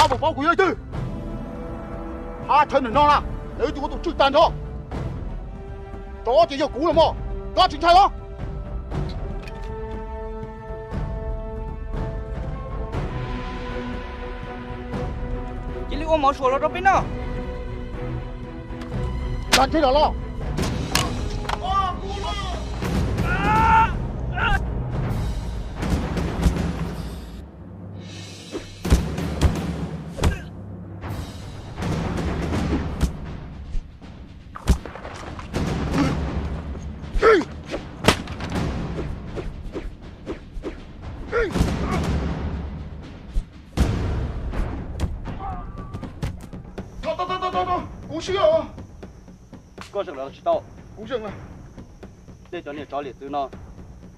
Ab, paub kuv yog leej twg? Hab thaum ntawm no na, lawv twb ua tus tswj tag nrho. Rov ces yog kuv los mas, koj tsis ntshai los? Cia li ua mov suav los rau peb noj. Tag nrho los los. Kuv swb. Koj zeem los tsis tau? Kuv zeem. Nej cov niam tsov liam txwv no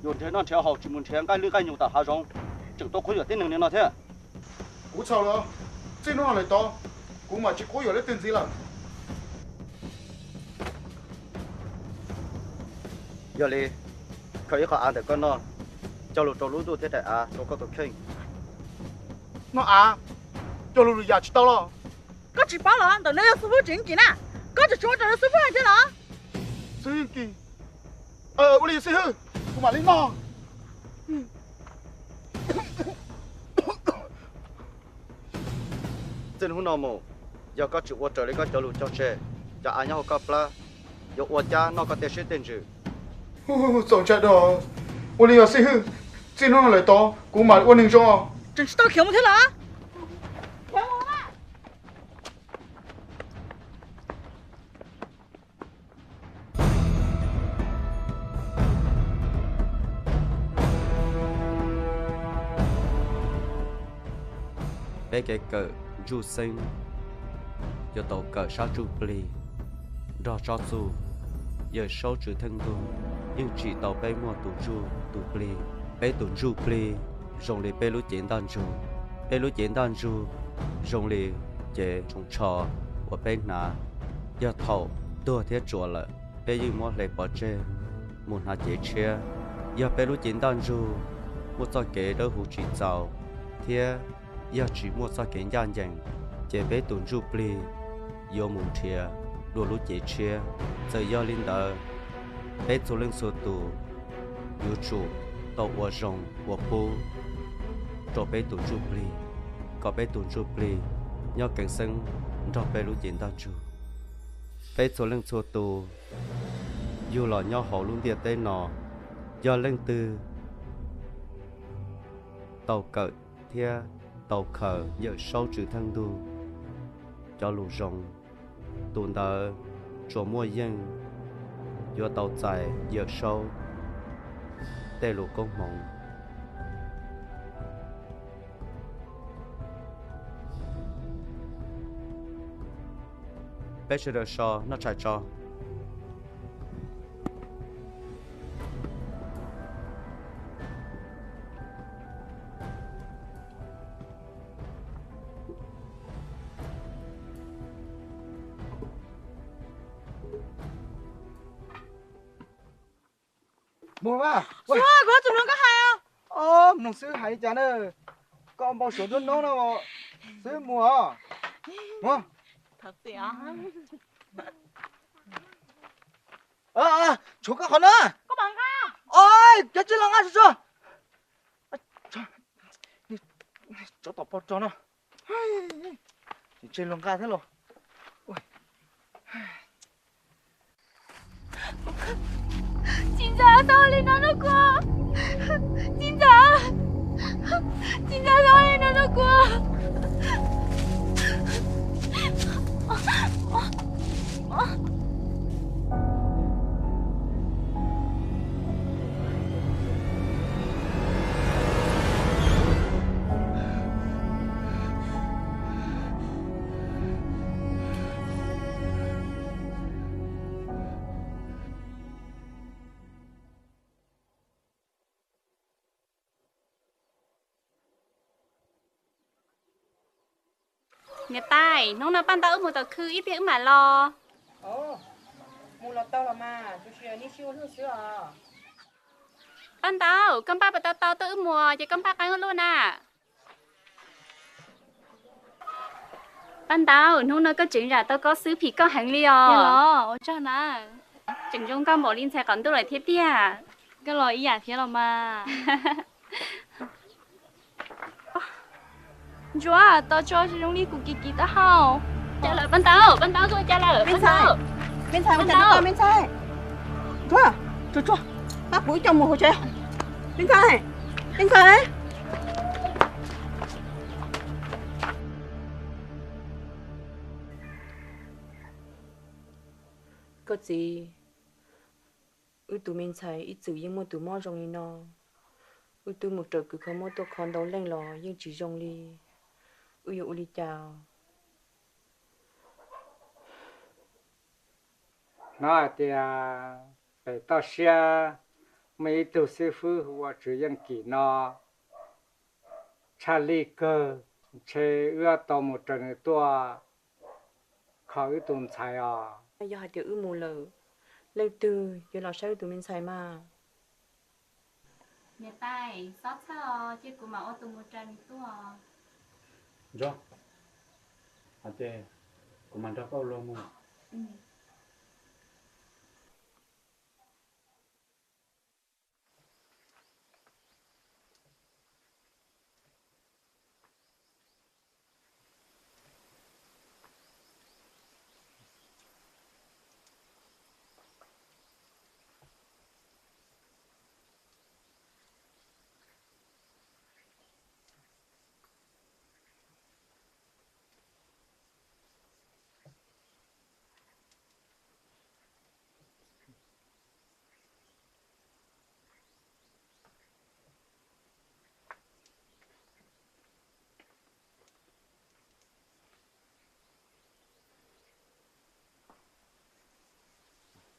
yuav nrhiav noj nrhiav haus tsis mus nrhiav nqaij lwj nqaij nyuj tom hav zoov, tseem tuaj quab yuam tib neeg li no thiab. Kuv txhaum lawm, txij hnub no lawm tod kuv mam tsis quab yuam leej twg ntxiv lawm. Yog li, khaws ib qho av ntawm koj noj cog lus rau lub ntuj thiab daim av rau koj tus kheej. Noj av cog lus lwm yam tsis tau los? Koj tsis paub los ntawm no yog xib hwb tseem kim na, koj tseem tsis ua raws li xib hwb hais thiab los? Xib hwb kim, ua li xib hwb, kuv mam li noj. Txij hnub no mus, yog koj tsis ua raws li koj cov lus cog tseg, cov av nyob hauv koj plab yuav ua cab noj koj tej siab tej ntsws. Txaus ntshai dua. Ua li os xib hwb, txij hnub no lawm tod kuv mam li ua neeg zoo. Tseem tsis tau khiav mus thiab los? Peb kev kawm ntsuj xeeb yuav tau kawm sab ntsuj plig nrog tsob txuj Yawm Saub Tswv Theej Ntug, yeej tsim tau peb muaj tus ntsuj tus plig. Peb tus ntsuj plig zoo li peb lub cev ntaj ntsug. Peb lub cev ntaj ntsug zoo li cev tsoos tsho uas peb hnav. Yog thaum tuag thiab tsuas lawm, peb yeej muab hle pov tseg mus hnav cev tshiab. Yog peb lub cev ntaj ntsug muaj txoj kev dawb huv tsis txaus, thiab yog tsis muaj txoj kev ncaj ncees, ces peb tus ntsuj plig yuav mus nrhiav dua lub cev tshiab. Txawm yog li ntawd, peb txhua leej txhua tus yuav tsum tau ua zoo ua pub rau peb tus ntsuj plig, kom peb tus ntsuj plig nyob keev xeeb nrog peb lub cev ntaj ntsug. Peb txhua leej txhua tus yug los nyob hauv lub ntiaj teb no, yog leej twg tau kawm thiab tau khaws Yawm Saub Tswv Theej Ntug cov lus zoo, tus ntawd tsuas muaj yeej yuav tau txais Yawm Saub tej lus koob hmoov. Peb sawv daws so noj tshais tso. Mus mas. Kuv tus mloog koj hais. Mloog xib hwb hais li cas na? Koj npau suav nruab noob no, xib hwb mus os. Mus. Tshuav koj qhov na. Cov tsis los nqa tso. Tsov tom pov rog no. Tsis los nqa thiab los. Txiv ntxawm, txhob ua li no rau kuv. Txiv ntxawm, txiv ntxawm, txhob ua li no rau kuv. Niam tais, hnub no paj ntau wb mus tom khw ib pliag wb mam los. Mus los tau los mas, tab sis nej sib ua luaj xwb os. Paj ntau, koj npaj puas tau tau tuaj wb mus ces koj npaj qee ua luaj na. Paj Ntaub, hnub no koj tseem zam tau koj xwb, phim koj heev li os. Los ua tsaug na. Tseem zoo nkauj npaum li ntxhais qaum ntuj lawm thiab tiag. Koj los ib yam thiab los mas. Ntsuag, tos tso zoo li kuv kiv kiv taub hau. Cas lawm Paj Ntaub, Paj Ntaub, tuaj cas lawm Me ntxhais, Me ntxhais, ua cas neb tuaj Me ntxhais? Ntsuag, tsuag tsuag, pab kuv ib co mus hauv tsev. Me ntxhais, Me ntxhais. Koj txiv, wb tus me ntxhais ib txwm yeej muaj tus mob zoo li no. Wb twb mus raws kws kho mob tuaj kho ntau leej los yeej tsis zoo li. Wb yuav ua li cas? Hnov hais tias pem toj siab muaj ib tug xib fwb hu ua Tswv Yeej Kim no, tshaj lij kawg, ntshe wb tau mus raws nws tuaj kho wb tus ntxhais os. Yog hais tias wb mus lawm, leej twg yuav los saib wb tus me ntxhais mas? Niam tais, txhob txhawj os, cia kuv mam ua tus mus raws nws tuaj. Ntsuag, ces kuv mam nrog koj ua luag mus.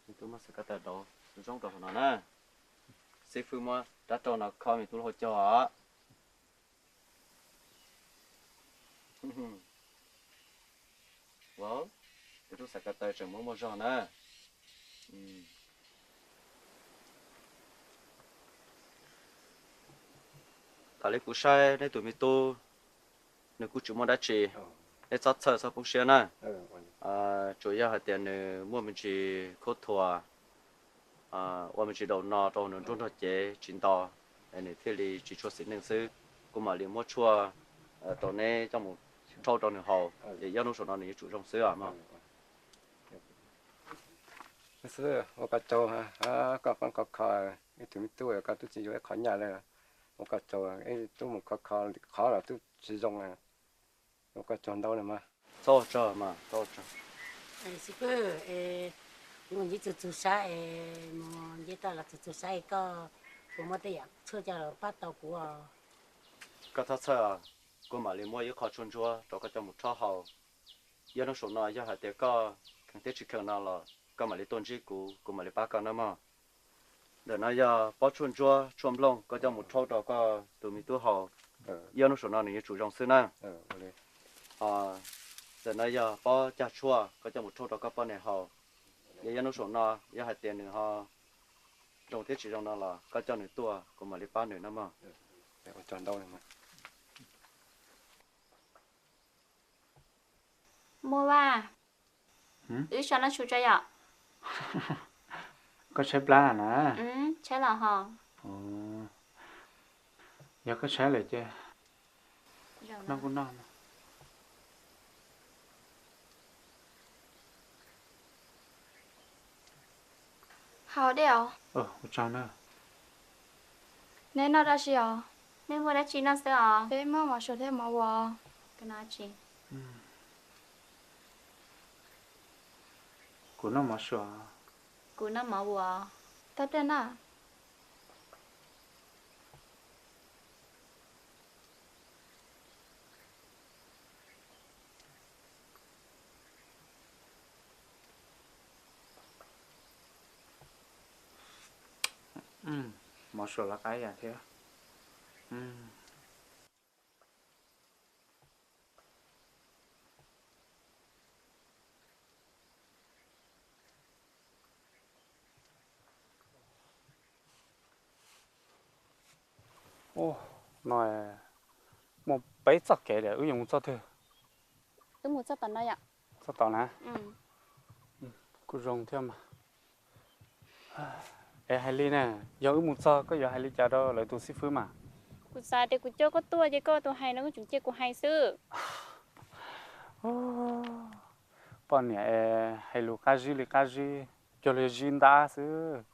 Me tub muab xav ko taw rau zoo rau hauv no na. Xib fwb muab rab rau no kho me tub lub hauv caug os. Ua, tus tub xav ko taw tseem muaj muaj zog na. Thaum li kuv saib neb tus me tub, nws kuj tsis muaj dab tsi, neb txhob txhawj txhob poob siab na. Tsuas yog hais tias nws muaj me ntsis khaub thuas, ua me ntsis daum no rau nws nruab nrog cev tsis nto, nws thiaj li tsis tshua xis neej xwb. Kuv mam li muab tshuaj rau neb coj mus rhaub rau nws haus, ces ib ob hnub saum no nws yuav tsum zoo xwb os mog. Ua koj tsaug, koj pab kho kho ib tug me tub, koj twb tsis yuav ib qho nyaj li. Ua koj tsaug, ib tub mus kho kho qhov los twb tsis zoo. Ua koj tsaug ntau mas. Txhob ua tsaug mas, txhob ua tsaug. Xib fwb, mus nce txug txug sab es, mus nce toj los txug txug sab es koj puas muaj tej yam tshuaj coj los pab tau kuv os? Koj txhob txhawj, kuv mam li muab ib qho tshuaj ntsuab rau koj coj mus rhaub haus. Ib ob hnub saum no yog hais tias koj kheev thiab tsis kheev no los koj mam li tuaj ntsib kuv, kuv mam li pab koj nawb mog. Ntawm no yog pob tshuaj ntsuab tshuaj nplooj, koj coj mus rhaub rau koj tus me tub haus. Ib ob hnub saum no nws yuav tsum zoo xwb na. Ntawm no yog pob cag tshuaj, koj coj mus rhaub rau koj poj niam haus. Yog ib ob hnub saum no yog hais tias nws ho zoo thiab tsis zoo no los koj coj nws tuaj, kuv mam li pab nws nawb mog. Muaj vaj, wb so noj su tso yom. Koj tshaib plab na? Tshaib los ho. Yog koj tshaib lawm ces noj kuj noj. Haus dej os. Ua tsaug na. Neb noj dab tsi os? Neb muaj dab tsi noj xwb os? Peb muaj mov suav thiab mov ua. Kuv noj mov suav. Kuv noj mov ua. Tau pliag na. Mov suav los qab ib yam thiab. Ub, no muaj peb txoj kev li, wb yuav mus txoj twg? Wb mus txog tom no yom. Txog tom na? Kuj zoo thiab mas. Es hais li ne, yog wb mus txog koj yuav hais li cas rau lawv tus xib fwb mas? Kuv xav tias kuv coj koj tuaj ces koj tus hais no koj tseem cia kuv hais xwb. Poj niam es hais lus qab zib li qab zib, cuag li zib ntab xwb.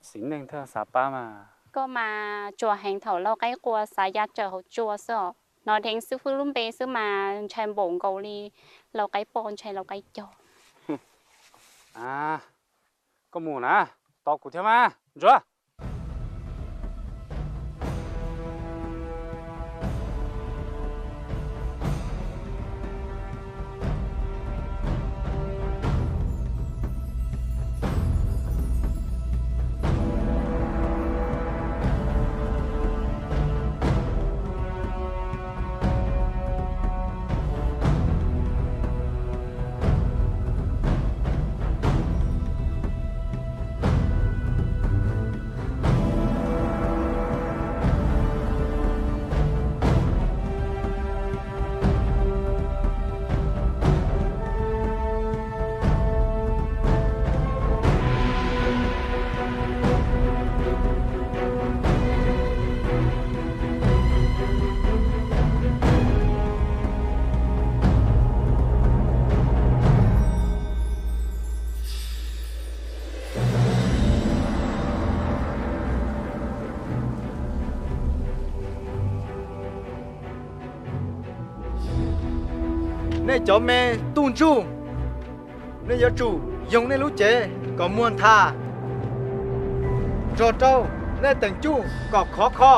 Txiv neej thiaj xav pab mas. Koj mas tsuas heev thaum lau qaib qua xav ya tsawm hauv tsua xwb os. Hnov dheev xib fwb lub npe xwb mas ntshai npaum nkaus li lau qaib poj ntshai lau qaib cog. Koj mus na, tos kuv thiab mas Ntsuag. Nej cov me tub ntsuj, nej yuav tsum yoog nej lub cev kom muag ntha, nrog rau nej teem cuj kom khov kho.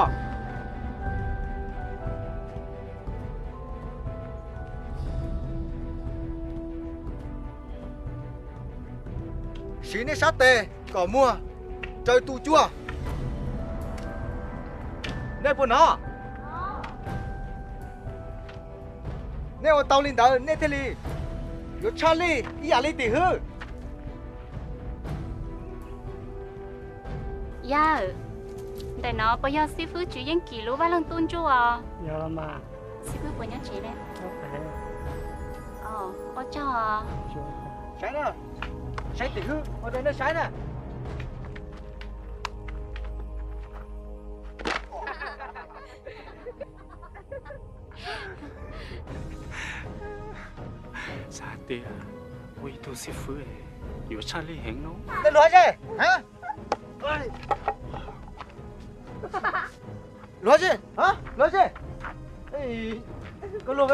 Siv nej sab tes kom muag raws tus cuaj. Nej puas hnov? Nej ua tau li ntawd nej thiaj li yuav tshaj lij ib yam li tim hwb. Yawg, ntawm no puas yog xib fwb Tswv Yeej Kim lub vaj loog tub ntsuj os? Xib fwb puas nyob tsev ne? Ua tsaug. Saib na, saib tim hwb ua rau nej saib na. Xav tias ua ib tug xib fwb yuav tshaj lij heev no. Nej luag zej, luag zej, luag zej. Koj luag,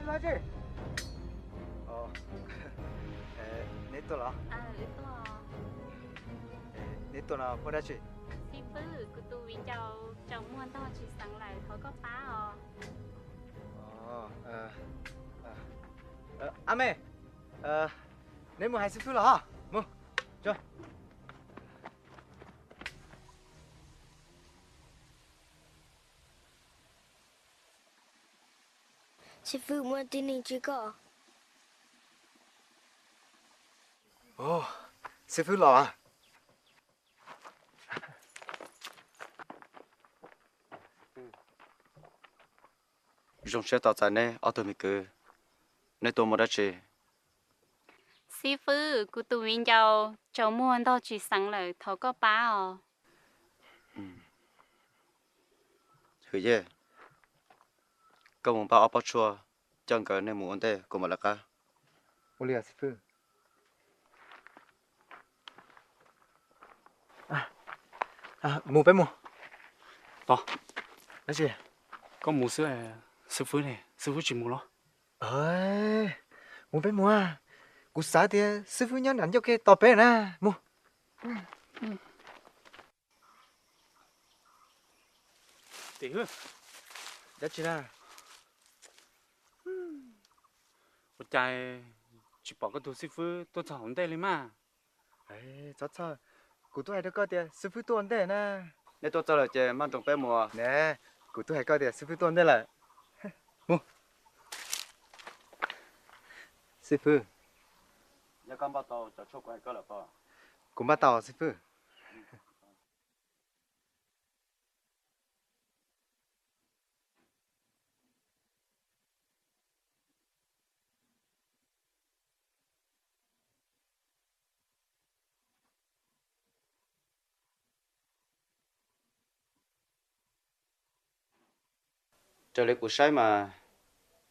luag zej. Neb tuaj los? Neb tuaj no muaj dab tsi? Xib fwb, kuv tus viv ncaus tsaus muag ntog tsis xeev lawm, thov koj pab os. A me, neb mus hais xib fwb los, mus. Xib fwb, muaj tib neeg ntsib koj. Xib fwb los. Zoo siab tos txais neb ob tug me kwv. Neb tuaj muaj dab tsi? Xib fwb, kuv tus viv ncaus tsaus muag ntog tsis xeev lawm, thov koj pab os. Hwm Yej, koj mus npaj ob pob tshuaj coj nkawd nej mus ua ntej, kuv mam lawv qab. Ua li xib fwb. Mus peb mus. Tos, dab tsi? Koj mus xwb, xib fwb ne, xib fwb tsis mus los? Mus peb mus. Kuv xav tias xib fwb nyob nram ncauj ke tos peb na. Mus. Tim hwb, dab tsi na? Ua cas tsis pom koj tus xib fwb tuaj txog hauv ntej li mas? Txhob txhawj, kuv twb hais rau koj tias xib fwb tuaj ua ntej na. Nej tuaj txog lawm ces maj nroos peb mus ne. Kuv twb hais koj tias xib fwb tuaj ua ntej lawm. Mus. Xib fwb, yog koj npaj tau cov tshuaj kuv hais koj lawm pob? Kuv npaj tau xib fwb. Raws li kuv saib mas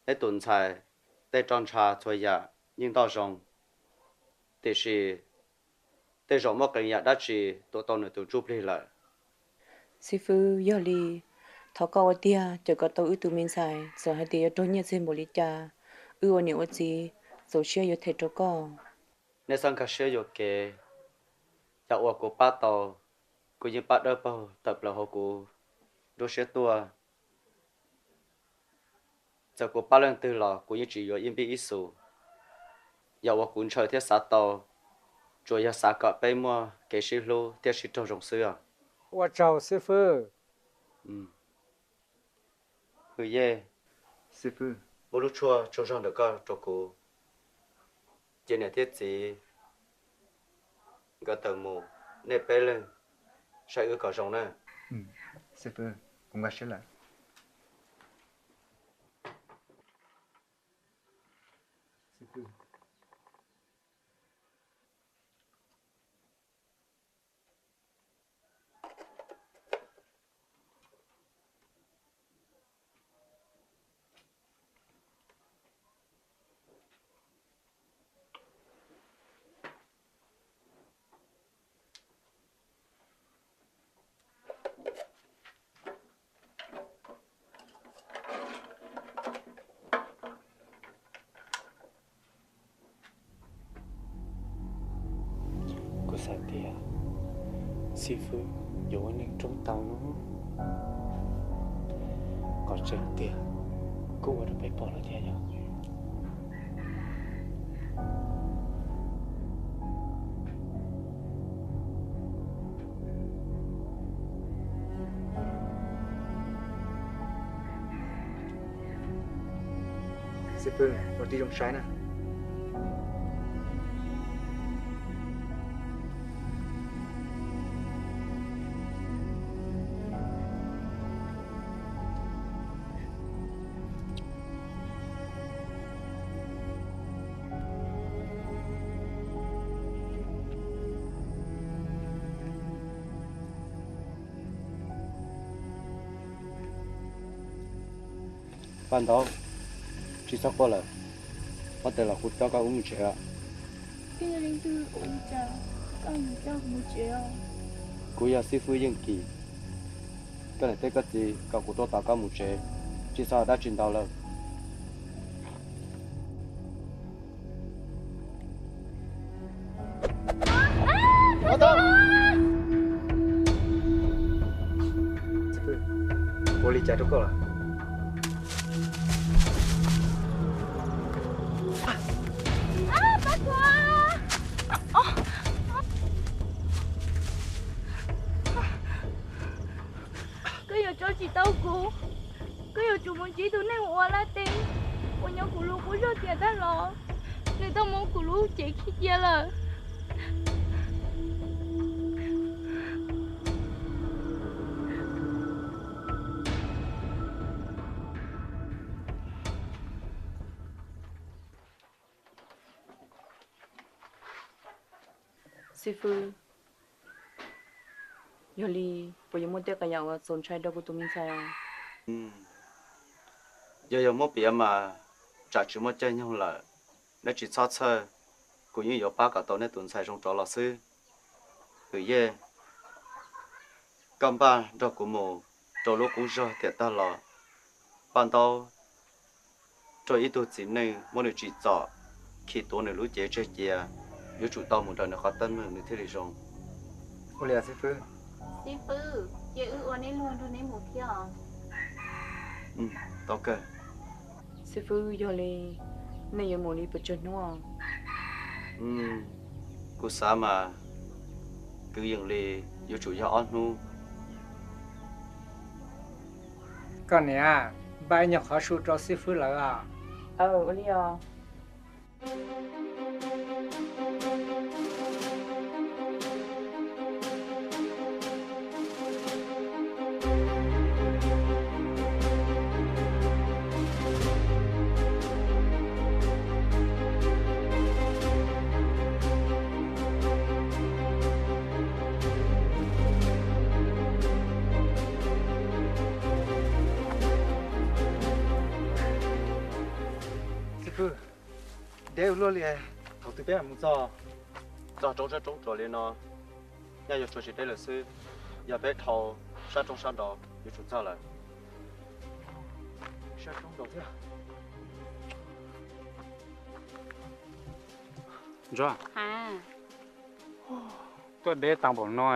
neb tus ntxhais tej roj ntsha txhua yam yeej ntoj zoo, tiam sis tej zaum muaj qee yam dab tsi tuav tau nws tus ntsuj plig lawm. Xib fwb, yog li thov koj ua tiag cawm kom tau wb tus me ntxhais, txawm hais tias yuav raug nyiaj txiag npaum li cas, wb ua niam ua txiv txaus siab yuav them rau koj. Nej txhob nkag siab yuam kev, yam uas kuv pab tau, kuv yeej pab dawb paug tawm plaws hauv kuv lub siab tuaj. Txawm kuv pab leej twg los kuv yeej tsis yuav ib npib ib xus. Yam uas kuv ntshaw thiab xav tau, tsuas yog xav kom peb muaj kev sib hlub thiab sib raug zoo xwb os. Ua tsaug xib fwb. Hwm Yej, xib fwb, muab lub tshuaj tsaug zog ntawm koj rau kuv. Cia niam thiab txiv nkawd tawm mus, nej peb leeg saib wb kom zoo na. Xib fwb, kuv nkag siab lawm. Kuv xav tias xib fwb yuav ua neej roob tau no, qhov tseeb tiag kuj ua rau peb pom lawm thiab yog. Xib fwb, ua tib zoo saib na. Paj Ntaub, tsis txhob quaj lawm, huab tais los kuv coj koj wb mus tsev os. Kuv yog xib fwb Yeej Kim, koj niam thiab koj txiv kom kuv tuaj tos koj mus tsev, tsis txhob dab tsi ntau lawm. Ua li cas rau koj lawm? Koj yuav tso tsis tau kuv. Koj yuav tsum mus ntsib tus neeg uas ua laj teb uas nyob kuv lub qub zog tiam tag los, nws tau muab kuv lub cev khi cia lawm. Xib fwb, yog li puas yuav muaj tej qee yam uas txaus ntshai rau kuv tus me ntxhais? Yog yog muab piav mas tsam tsis muaj caij nyoog lawm. Neb tsis txhob txhawj, kuv yeej yuav pab kom tau neb tus ntxhais zoo rov los xwb. Hwm Yej, koj npaj nrog kuv mus rau lub qub zog tiam tag los. Paj Ntaub raug ib tug txiv neej muab nws tsim txom, khi tuav nws lub cev tseg cia, yuav tsum tau mus raws nws qhov teeb meem nws thiaj li zoo. Ua li xib fwb. Xib fwb, cia wb ua neb luag nrog neb mus thiab os. Tau kawg. Xib fwb, yog li nej yuav mus li pes tsawg hnub? Kuv xav mas kwv yees li yuav tsum yog ob hnub. Koj niam, npaj ib nyuag qhov su rau xib fwb lawv os. Ua li os. Luaj li, thaum twg peb mam mus txog? Txog roob sab roob tsuas li no, nyaj yuav tshuav tsis deb lawm xwb. Yog peb dhau sab roob sab nraud yuav tsum txog lawm. Sab roob nraud thiab. Ntsuag, tuaj deb tag npaum no,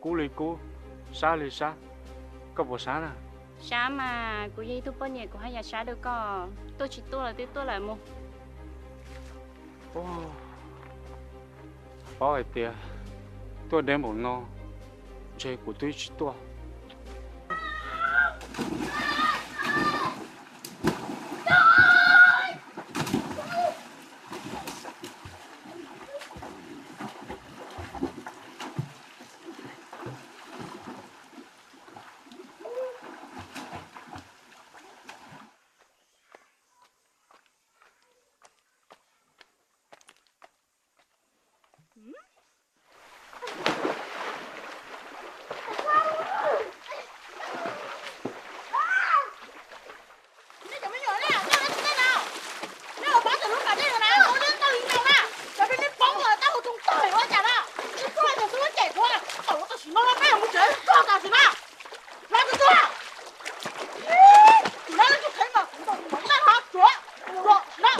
kub li kub, sab li sab, koj puas sab na? Sab mas, kuv yog ib tug poj niam kuv haj yam sab dua koj. Tuaj tsis tuaj los twb tuaj lawm mus. Paub hais tias tuaj deb npaum no, ntshe kuv twb tsis tuaj. Nej cov me nyuam ne, nej ua dab tsi nej no? Nej ua pob tawm lub nram dej no na, ua dab tsi tau li no na. Cov peb nej poob los tau ua rooj tag ua cas na. Tsis tuaj ces xub cem kuv, thaum ua tau sim no peb mus tsev txog tam sim na. Hlob Tsuag Tsuag, kuv hlob Tsuag Tsuag, kuv ntaus kuv mov tag hov tsuav los na,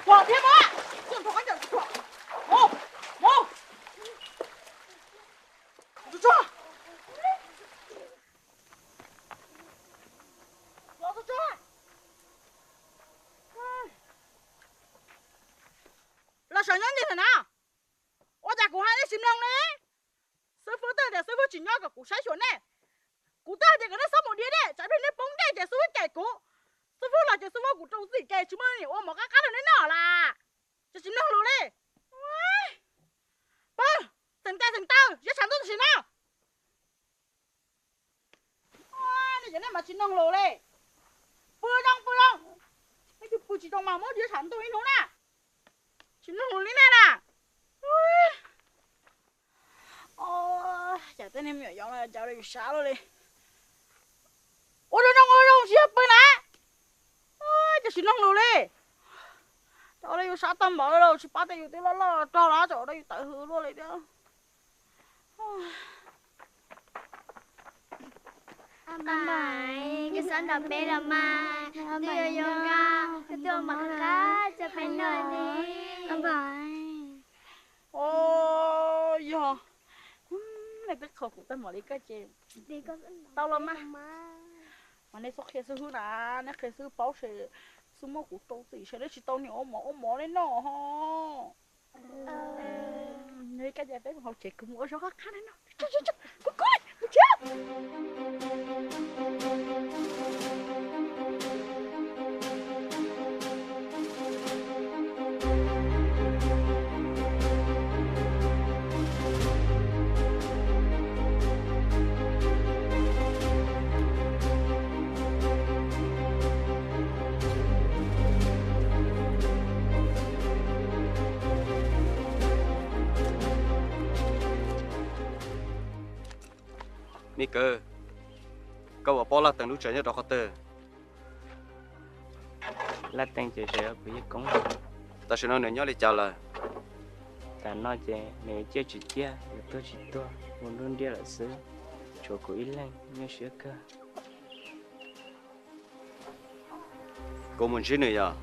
pom thiab mas, tuaj nrog koj ncaws tsuag, mus, mus. Tsuag Tsuag, hlob Tsuag Tsuag, los saum nyob ntawm no na. Ua cas kuv hais nej tsis mloog li? Xib fwb twb tias xib fwb tsis nyob kom kuv saib xyuas nej. Kuv twb hais tias kom nej txhob mus dhia dej, tsam pliag nej poob dej ces xib fwb cem kuv. Xib fwb los ces xib fwb kuv rau txim ces tsis muaj niam ua mov qab qab rau nej noj las. Ces tsis mloog lus li. Pw, xeem tes xeem taw, ziab tshav ntuj tam sim no. Nej cov nej mas tsis mloog lus li. Pw zoo pw zoo, nej twb pw tsis zoo mas muab ziab tshav ntuj ib hnub na. Tsis mloog lus li nej na. Cas tej niag me nyuam yaus no cas ua rau yus sab luaj li. Ua zoo zoo ua zoo tsis yog pw na. Cas tsis mloog lus li. Cas ua rau yus sab tag npaum li los tsis pab tias yus twb loj loj rog los cas ua rau yus tawv hwv luaj li thiab. Koj txhob nrog peb los mas, twb yuav yuav nqa, koj twb ua mov qab qab rau peb noj li. Yog, nej twb qhuas kuv tag npaum li koj ces tau los mas. Mas nej txhob qhia xib hwb na, nej qhia xib hwb paub ces xib hwb muab kuv rau txim ces nej tsis tau niam ua mov ua mov li no ho. Yog li koj ces peb mus hauv tsev kuv mus ua zaub qab qab no. Kuv kuv mus tsev. Me kwv, koj puas paub Laj Teev lub tsev nyob rau qhov twg? Laj Teev ces tsev kuv yeej koob. Tam sim no nws nyob li cas lawm? Tam no ces nws ciaj tsis ciaj, yuav tuag tsis tuag, mus nruab nriab lawm xwb. Tshuav kuv ib leeg nyuaj siab kawg. Kuv mus ntsib nws yog.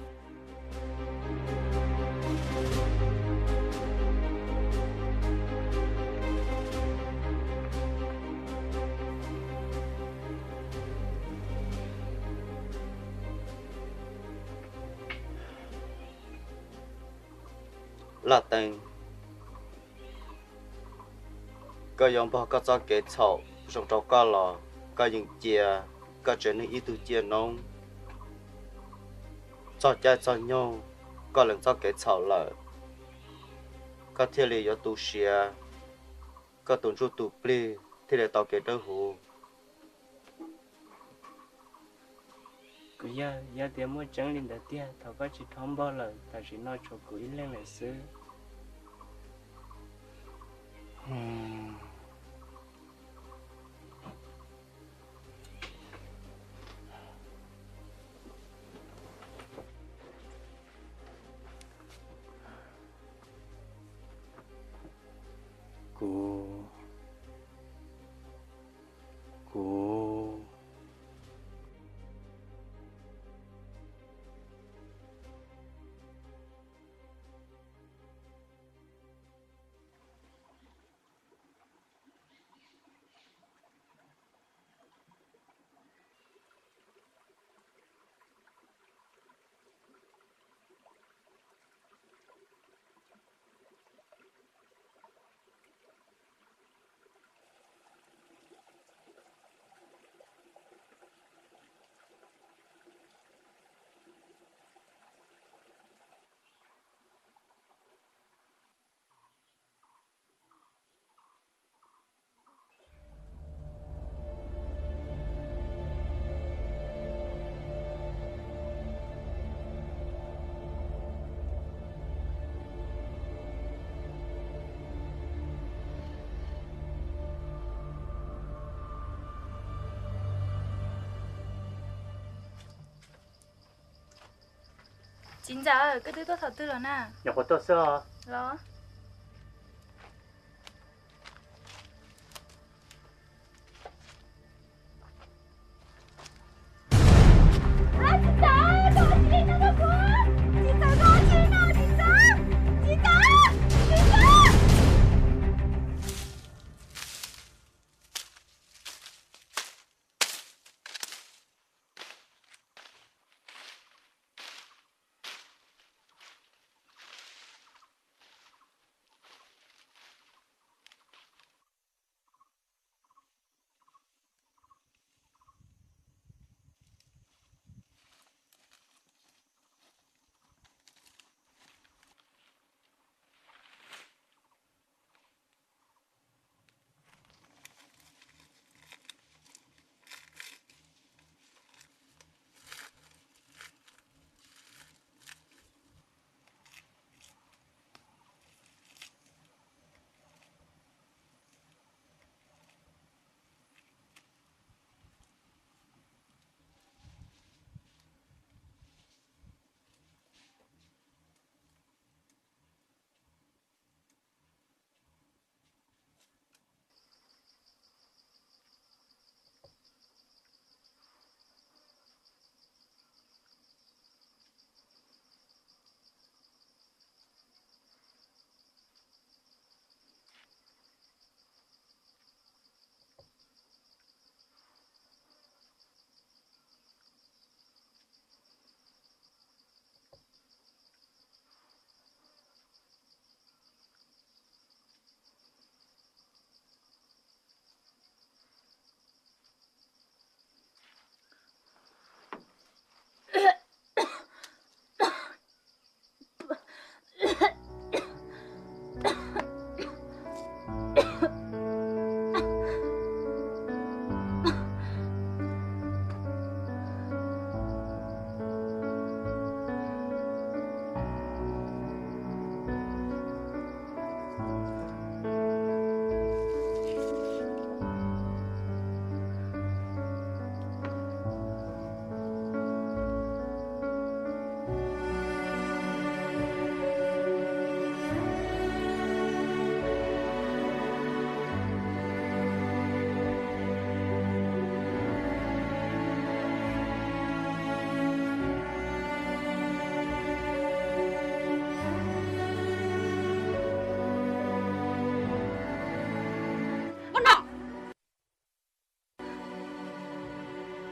Laj Teev, koj yuav npog koj txoj kev txhaum zoo rau koj los koj yeem cia koj tsev neeg ib tug ciaj noob txog caij txog nyoog koj lees txoj kev txhaum lawm, koj thiaj li yuav tu siav, koj tus ntsuj tus plig thiaj li tau kev dawb huv. Kuv yawg, yog tias muaj tseeb li ntawd tiag, thov koj tsis rho npog lawm, tam sim no tshuav kuv ib leeg lawm xwb. kuv. Txiv ntxawm, koj twb tuaj thaum twg los na? Nyuam qhuav tuaj xwb os. Los.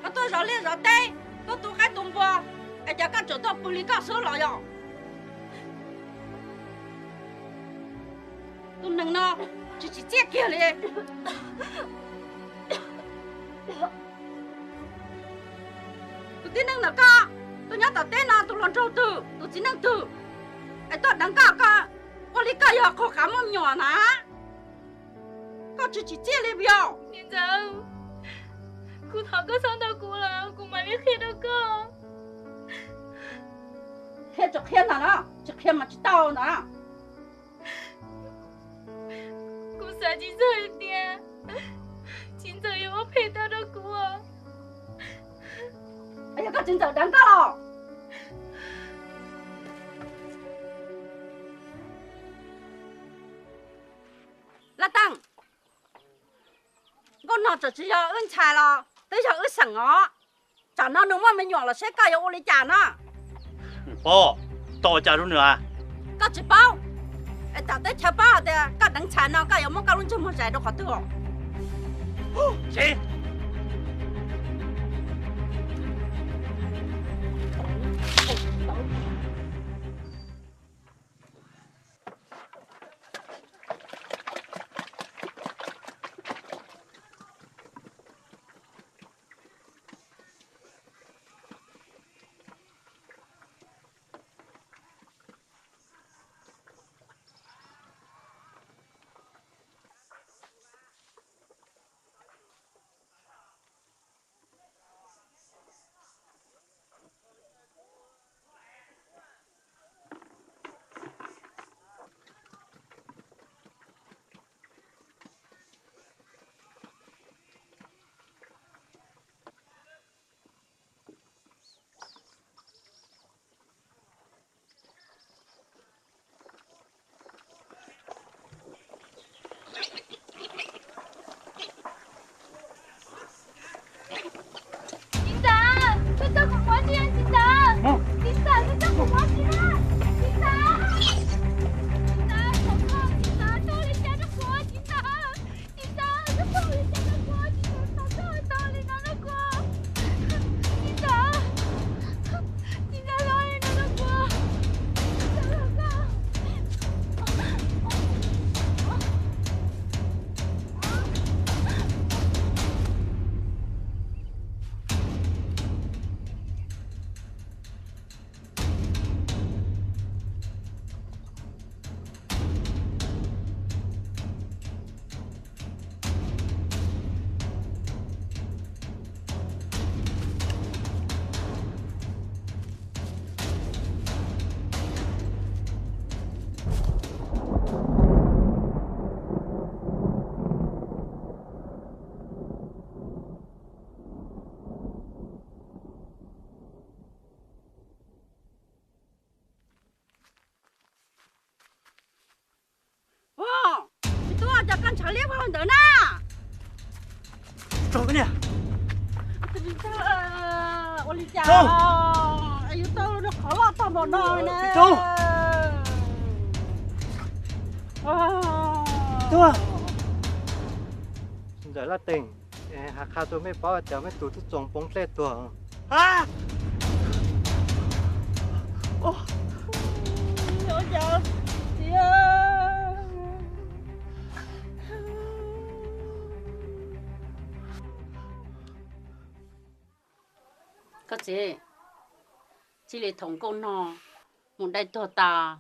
Koj tuaj zov liaj zov teb, tuaj tu qaib tu npua, es cas koj tseem tuaj pw li koj xwb los yog? Tus neeg no tsis tsim txiaj kiag li. Tus tib neeg ntawm koj, tus nyob tom teb no tus hluas nraug twg, tus txiv neej twg, es tuaj deev koj, koj ua li koj yog qhov qav muaj me nyuam na. Koj tsis tsim txiaj li puas yog? Niam ntxawm, kuv thov koj txhob ntaus kuv lawm, kuv mam li qhia rau koj. Qhia tsis qhia ntag na, tsis qhia mas tsis tau ntag. Kuv xav tsis txog hais tias txiv ntxawm yuav ua phem tau rau kuv. Yog koj txiv ntxawm deev koj los? Laj Teej, Nkauj Nog txawm tsis yog wb ntxhais los twb yog wb xeem os. Tsam no nws muaj me nyuam los seb koj yuav ua li cas no. Paub, tau ua cas rau nws a? Koj tsis paub, es tsam teb chaws paub hais tias koj deev ntxhais no koj yuav muab koj lub ntsej muag zais rau qhov twg os? Txiv ntxawm, koj coj kuv mus tsis, txiv ntxawm. Txiv ntxawm, koj coj kuv mus tsis na. Txiv ntxawm, txiv ntxawm, thov koj, txiv ntxawm, txhob ua li cas rau kuv, txiv ntxawm. Txiv ntxawm, koj txhob ua li cas rau kuv, txiv ntxawm, thov koj, txhob ua li no rau kuv. Txiv ntxawm, txiv ntxawm, txhob ua li no rau kuv. Txiv ntxawm, los koj. Ua, tsis tuaj, cas koj ntshav liab vog ntawd na? Ua li cas yus tau qhov loj tag npaum no na? Ntxawm Laj Teem, has qha rau mej paub tias mej tus tub txoos poob dlej tuag. Koj txiv, txij li thaum Nkauj Nog mus dai tuag tas,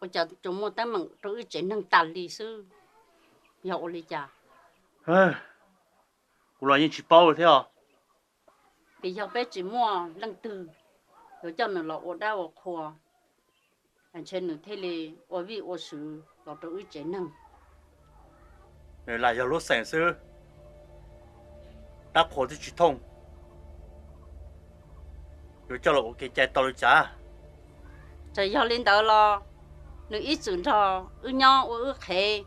ua cas tsuas muaj teeb meem rau wb tsev neeg tas li xwb, yog ua li cas? Kuv los yeej tsis paub thiab os. Vim yog peb tsis muaj leej twg yuav coj nws los ua dab ua qhua, ntshe nws thiaj li ua vij ua sw los rau wb tsev neeg. Nws lam yog lub xeem xwb, dab qhuas twb tsis thooj, yuav coj los ua kev cai tau li cas? Txawm yog li ntawd los nws ib txwm nrog wb nyob ua wb qhev,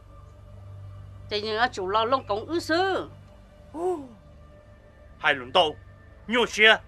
ces nws yuav tsum los looj koov wb xwb. Hais lus ntau, nyuaj siab.